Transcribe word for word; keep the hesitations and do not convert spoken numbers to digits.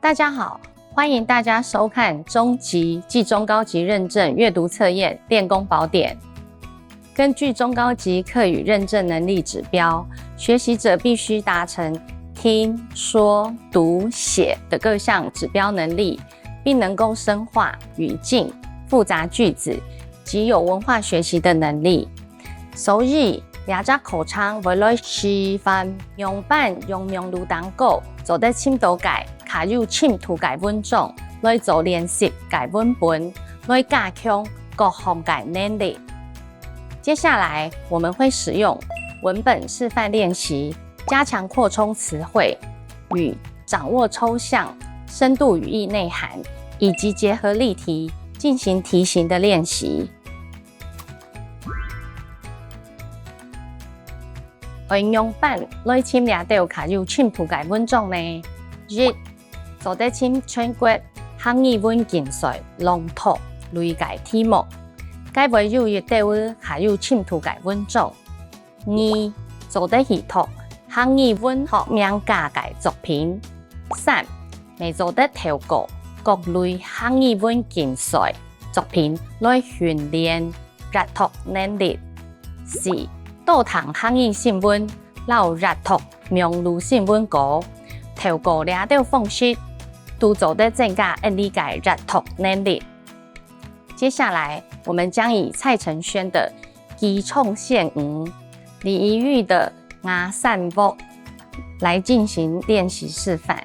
大家好，欢迎大家收看中级暨中高级认证阅读测验练功宝典。根据中高级客语认证能力指标，学习者必须达成听、说、读、写的各项指标能力，并能够深化语境、复杂句子及有文化学习的能力。所以，這隻課程會來示範仰般用網路頂高做得尋到个較有深度个文章來做練習个文本，來加強各項个能力。接下來，我們會使用文本示範練習，加強擴充詞彙與掌握抽象、深度語義內涵，以及結合例題進行題型的練習。愛仰般來尋這兜較有深度个文章呢？一、做得尋全國客語文競賽、朗讀類个題目，該會有一兜較有深度个文章。 二、做得去讀客語文學名家个作品。三、乜做得透過各類客語文競賽作品來訓練閱讀能力。四、多聽客語新聞摎閱讀網路新聞稿，透過這兜方式，都做得增加𠊎俚个閱讀能力。 接下來，我們將以蔡承軒的《機場仙女》、李怡玉的《瓦山屋》來進行練習示範。